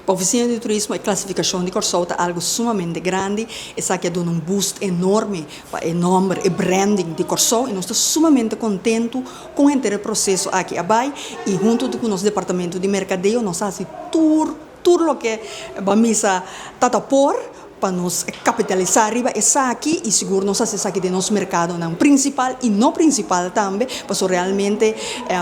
Pa Ofisina di Turismo e klasifikashon di Kòrsou ta algu sumamente grandi. Esaki a duna un boost enorme pa e nòmber, e branding di Kòrsou i nos ta sumamente kontentu kon henter e proseso aki a bai i huntu ku nos departamento di merkadeo nos a hasi tur tur loke bo a misa ta ta por pa nos kapitalisá riba esaki i sigur nos hasi esaki den nos merkadonan prinsipal i no prinsipal tambe, pasobra realmente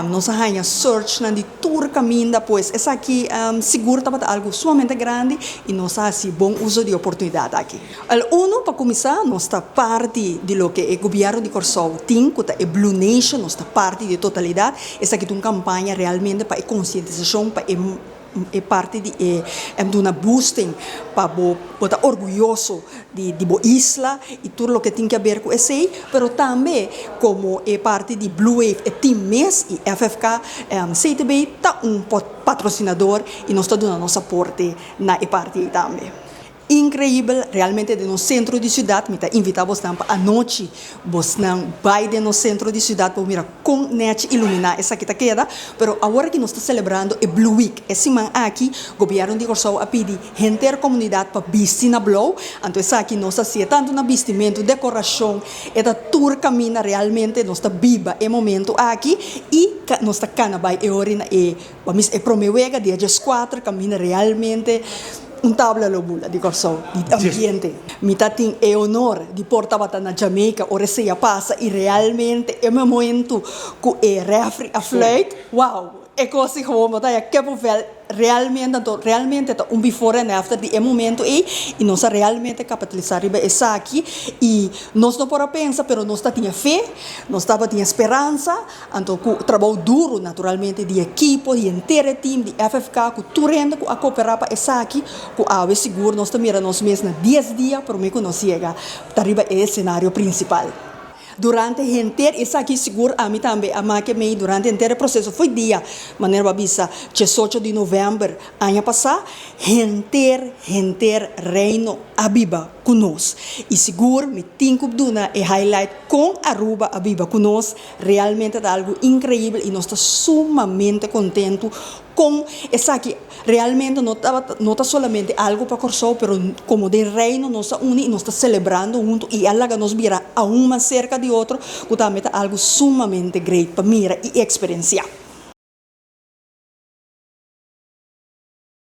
nos a haña searchnan di tur kaminda, pues esaki sigur tabata algu sumamente grandi i nos a hasi bon uso di e oportunidat aki. El uno, pa kuminsá, nos ta parti di loke e gobièrnu di Kòrsou tin, ku ta e Blue Nation, nos ta parti di e totalidat. Esaki ta un kampaña realmente pa e konsientisashon, pa e E parti di e duna boosting pa bo bo ta orguyoso di di bo isla y tur loke tin ke haber cu esey, pero tambe como e parti di Blue Wave e team mes y FFK CTB ta un patrocinador y nos ta duna nos aporte na e parti ey tambe. Increibel, realmente den nos centro di ciudad, mi ta invita bosnan pa anochi bosnan bay den nos centro di ciudad pa bo mira con nechi ilumina esaki ta keda, pero awor aki nos ta celebrando e Blue Week, e siman aki Gobierno di Corsou a pidi henter comunidad pa bisti na blou, anto esaki nos ta haci'e tanto na bistimento, decoracion, e ta tur caminda realmente nos ta biba e momento aki y nos ta cana bay e ora na e. Pa mis e prome wega dia 14 kaminda realmente un tabla lo bula di Kòrsou di ambiente. Mi ta tin e honor di por tabata na Jamaica ora esei a pasa i realmente e momentu ku e refri a fluit, wow, e kos di gewoon bo ta haya kippenvel realmente. Anto realmente ta un before and after di e momentu ei i nos a realmente kapitalisá riba esaki i nos no por a pensa pero nos ta tin e fe, nos tabatin e speransa. Anto ku trabou duru naturalmente di ekipo, di henter e team di FFK ku tur hende ku a koperá pa esaki, ku awe sigur nos ta mira nos mes na dies dia promé ku nos yega ta riba e esenario prinsipal. Durante henter esaki sigur ami tambe a make mei durante henter e proseso fo'i dia, manera bo a bisa, diesocho di novèmber aña pasá, henter henter Reino a biba ku nos. I sigur mi tin ku duna e highlight kon Aruba a biba ku nos. Realmente ta algu increibel y nos ta sumamente contento con esaki. Realmente no tabata, no ta solamente algu pa Corsou, pero como den Reino nos a uni y nos ta celebrando hunto y a laga nos bira aun mas cerca di otro, cu tambe ta algu sumamente great pa mira y experiencia.